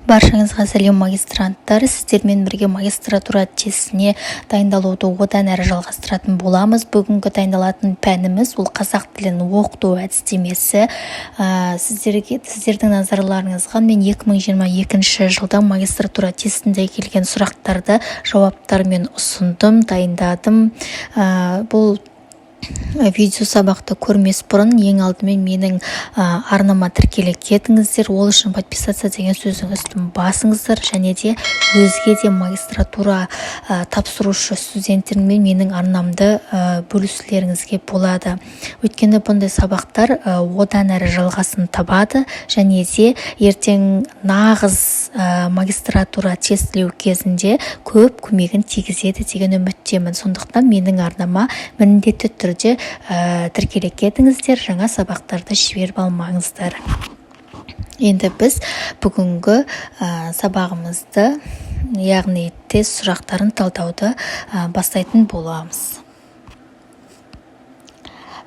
Баршаңызға сәлем, магистранттар! Сіздермен бірге магистратура тестіне дайындалуды одан әрі жалғастыратын боламыз. Бүгінгі дайындалатын пәніміз ол қазақ тілін оқыту әдістемесі. Сіздерге, сіздердің назарларыңызға мен 2022 жылда магистратура тестінде келген сұрақтарды жауаптармен ұсындым, дайындадым. Бұл видео сабақты көрмес бұрын ең алдымен менің арнама тіркеле кетіңіздер. Ол үшін «Подписаться» деген сөздің үстін басыңыздар және де өзге де магистратура тапсырушы студенттермен менің арнамды бөлісулеріңізге болады. Өйткені бұндай сабақтар одан әрі жалғасын табады және де ертең нағыз магистратура тестілеу кезінде көп көмегін тигізеді деген үміттемін. Сондықтан менің арнама міндетті түрде тіркеле кетіңіздер, жаңа сабақтарды жіберіп алмаңыздар. Енді біз бүгінгі сабағымызды, яғни тест сұрақтарын талдауды бастайтын боламыз.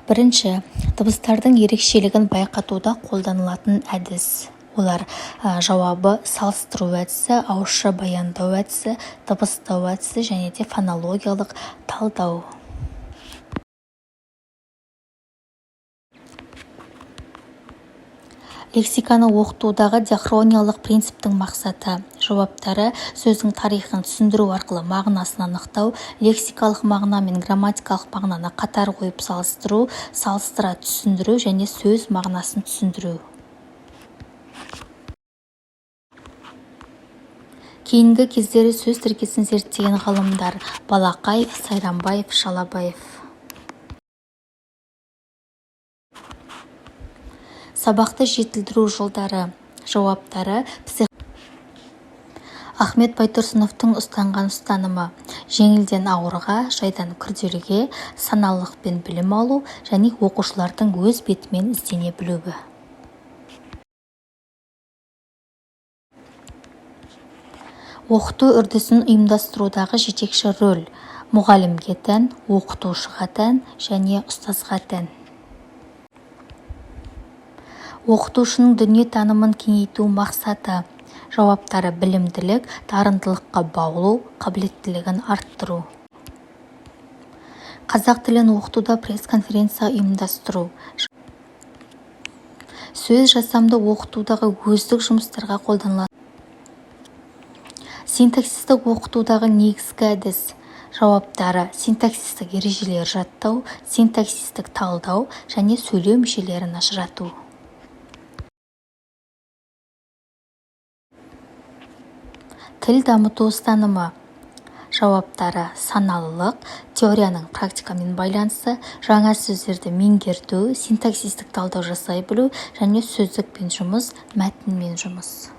Бірінші, дыбыстардың ерекшелігін байқатуда қолданылатын әдіс. Олар: жауабы, салыстыру әдісі, ауызша баяндау әдісі, дыбыстау әдісі және де фонологиялық талдау. Лексиканы оқытудағы диахрониялық принциптің мақсаты. Жауаптары: сөздің тарихын түсіндіру арқылы мағынасын анықтау, лексикалық мағына мен грамматикалық мағынаны қатар қойып салыстыру, салыстыра түсіндіру және сөз мағынасын түсіндіру. Кейінгі кездері сөз тіркесін зерттеген ғалымдар: Балақаев, Сайрамбаев, Шалабаев. Сабақты жетілдіру жолдары. Жауаптары: Ахмет Байтұрсыновтың ұстанған ұстанымы: жеңілден ауырға, жайдан күрделіге, саналылықпен білім алу және оқушылардың өз бетімен іздене білуі. Оқыту үрдісін ұйымдастырудағы жетекші рөл мұғалімге тән, оқытушыға тән және ұстазға тән. Оқытушының дүниетанымын кеңейту мақсаты. Жауаптары: білімділік, дарындылыққа баулу, қабілеттілігін арттыру. Қазақ тілін оқытуда пресс-конференция ұйымдастыру. Сөз жасамды оқытудағы сөздік жұмыстарға қолданылатын. Синтаксистік оқытудағы негізгі әдіс. Жауаптары: синтаксистік ережелер жаттау, синтаксистік талдау және сөйлеу мүшелерін ажырату. Тіл дамыту ұстанымы. Жауаптары: саналылық, теорияның практикамен байланысы, жаңа сөздерді меңгерту, синтаксистік талдау жасай білу және сөздікпен жұмыс, мәтінмен жұмыс.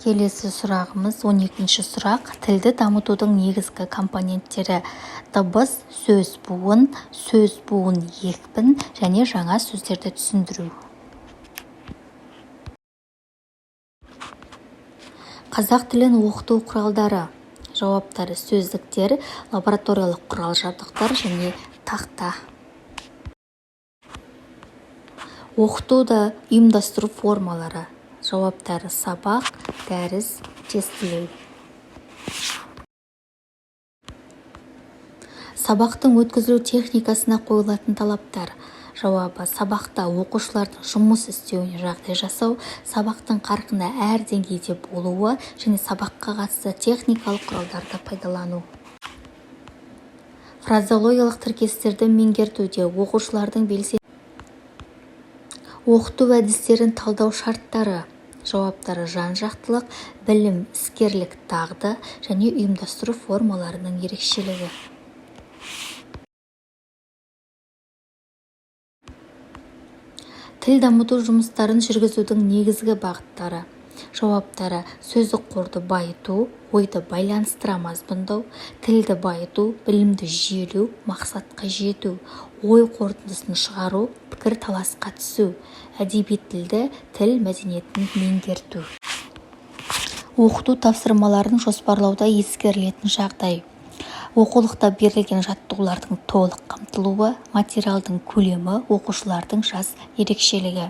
Келесі сұрағымыз, 12-сұрақ. Тілді дамытудың негізгі компоненттері: дыбыс, сөз, буын, сөз, буын, екпін және жаңа сөздерді түсіндіру. Қазақ тілін оқыту құралдары. Жауаптары: сөздіктер, лабораториялық құрал-жабдықтар және тақта. Оқытуды ұйымдастыру формалары. Жауаптары: сабақ, дәріс, тестілеу. Сабақтың өткізілу техникасына қойылатын талаптар. Жауабы: сабақта оқушылардың жұмыс істеуіне жағдай жасау, сабақтың қарқыны әр деңгейде болуы және сабаққа қатысты техникалық құралдарды пайдалану. Фразеологиялық тіркестерді меңгертуде оқушылардың Оқыту әдістерін талдау шарттары. Жауаптары: жан-жақтылық, білім, іскерлік дағды және ұйымдастыру формаларының ерекшелігі. Тіл дамыту жұмыстарын жүргізудің негізгі бағыттары. Жауаптары: сөздік қорды байыту, ойды байланыстыра мазмұндау, тілді байыту, білімді жүйелеу, мақсатқа жету, ой қорытындысын шығару, пікір-таласқа түсу, әдеби тілді, тіл мәдениетін меңгерту. Оқыту тапсырмаларын жоспарлауда ескерілетін жағдай. Оқулықта берілген жаттығулардың толық қамтылуы, материалдың көлемі, оқушылардың жас ерекшелігі.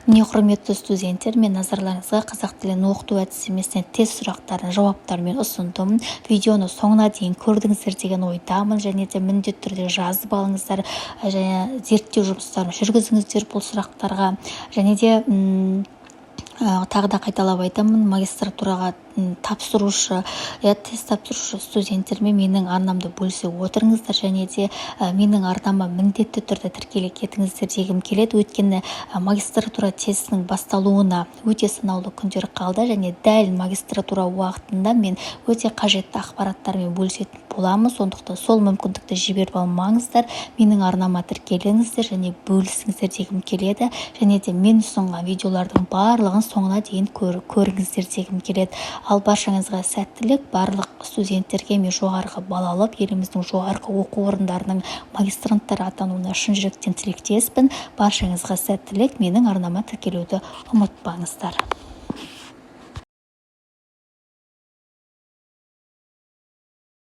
Міне, құрметті студенттер, мен назарларыңызға қазақ тілін оқыту әдістемесінен тест сұрақтарын жауаптарымен ұсындым. Видеоны соңына дейін көрдіңіздер деген ойдамын. Және де міндетті түрде жазып алыңыздар және зерттеу жұмыстарын жүргізіңіздер бұл сұрақтарға. Және де тағы да қайталап айтамын, магистратураға тапсырушы, иә, тест тапсырушы студенттермен менің арнамды бөлісе отырыңыздар. Және де менің арнама міндетті түрде тіркеле кетіңіздер дегім келеді, өйткені магистратура тестінің басталуына өте санаулы күндер қалды және дәл магистратура уақытында мен өте қажетті ақпараттармен бөлісетін боламын. Сондықтан сол мүмкіндікті жіберіп алмаңыздар, менің арнама тіркеліңіздер және бөлісіңіздер дегім келеді. Және де мен ұсынған видеолардың барлығын соңына дейін көріңіздер дегім келеді. Ал баршаңызға сәттілік! Барлық студенттерге мен жоғарғы балл алып, еліміздің жоғарғы оқу орындарының магистранттары атануына шын жүректен тілектеспін. Баршаңызға сәттілік! Менің арнама тіркелуді ұмытпаңыздар.